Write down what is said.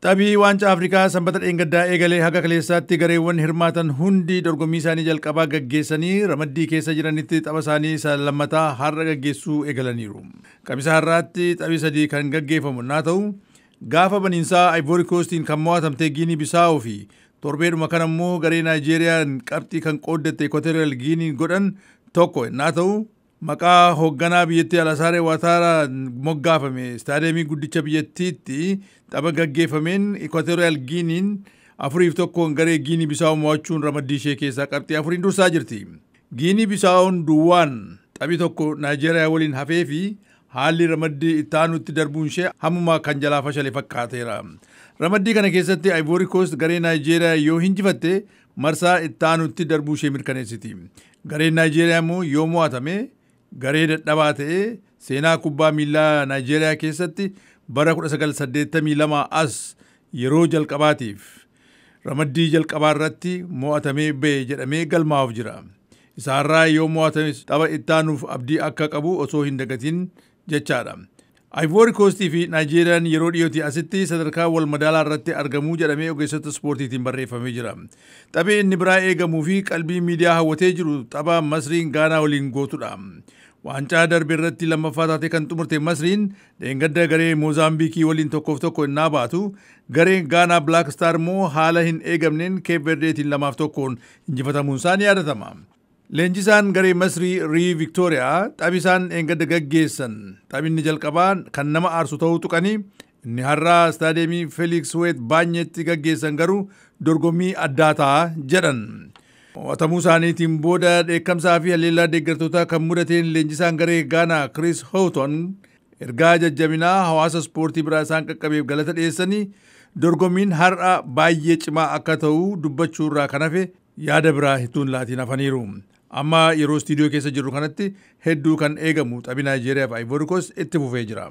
Taphi Waancaa Afrikaa Sanbata dheengaddaa eegalee haga kaleessaatti gareewwan hirmaatan hundi dorgommii isaanii jalqabaa gaggeessanii ramaddii keessa jiranitti tapha isaanii isa lammataa har'a gaggeessuu eegalaniiru. Kamisa har'aatti taphi 3 kan gaggeeffamu naa ta'u, gaafa baniinsaa Ivory Coastiin kan mo'atamte Giinii Bisaawoo fi torbeedhuma kana immoo garee Naayijeeriyaan qabxii kan qooddatte Equatorial Giinii godhan 1 naa ta'u, maqaa hoogganaa biyyattii Alasaaree Waataaraan moggaafame istaadiyeemii guddicha biyyattiitti tapha gaggeeffameen Equatorial Giiniin 4-1 garee Giinii Bisaawoo mo'achuun ramaddii ishee keessaa qabxii 4 dursaa jirti. Giinii Bisaawoon duwwaan taphi 1 Naayijeeriyaa waliin hafee fi haalli ramaddii itti aanutti darbuun ishee hammuma kan jalaa fashale fakkaateera. Ramaddii kana keessatti Ivory Coast garee Naayijeeriyaa yoo hinjifatte marsaa itti aanutti darbuu ishee mirkaneessiti. Gareen Naayijeeriyaa immoo yoo mo'atame garee dadhabaa ta'ee seenaa kubbaa miilaa Naayijeeriyaa keessatti bara 1982 as yeroo jalqabaatiif ramaddii jalqabaa irratti mo'atamee ba'e jedhamee galmaa'uuf jira. Isaarraa yoo mo'atame tapha itti aanuuf abdii akka qabu osoo hin dagatin jechaadha. Ivory Coast fi Naayijeeriyaan yeroo dhiyootti asitti sadarkaa wal madaalaa irratti argamuu jedhamee ogeessota ispoortiitiin barreeffamee jira. Taphni inni biraa eegamuu fi qalbii miidiyaa hawwatee jiru tapha Masriin Gaanaa waliin gootudha. Waancaa darbe irratti lammaffaa taatee kan xumurte Masriin dheengadda garee Moozaambiikii waliin 1-1 innaa baatu, gareen Gaanaa Black Star immoo haala hin eegamneen Keep Verdeetiin 2-1 injifatamuun isaa ni yaadatama. Leenjisaan garee Masrii Rii Viktooriyaa taphi isaan dheengadda gaggeessan taphinni jalqabaa kan nama aarsu ta'uu tuqanii inni har'aa istaadiyeemii Feeliks Weet Baanyetti gaggeessan garuu dorgommii addaa ta'a jedhan. Mo'atamuu isaaniitiin booda dheekkamsaa fi haleellaa deeggartootaa kan mudateen leenjisaan garee Gaanaa Chris Houghton ergaa jajjabinaa hawaasa ispoortii biraa isaan qaqqabeef galata dhiyeessanii dorgommiin har'a baay'ee cimaa akka ta'u dubbachuurraa kan hafe yaada biraa hituun laatiin hafaniiru. Amma yeroo istiidiyoo keessa jirru kanatti hedduu kan eegamu taphi Naayijeeriyaa fi Ivory Coast itti fufee jira.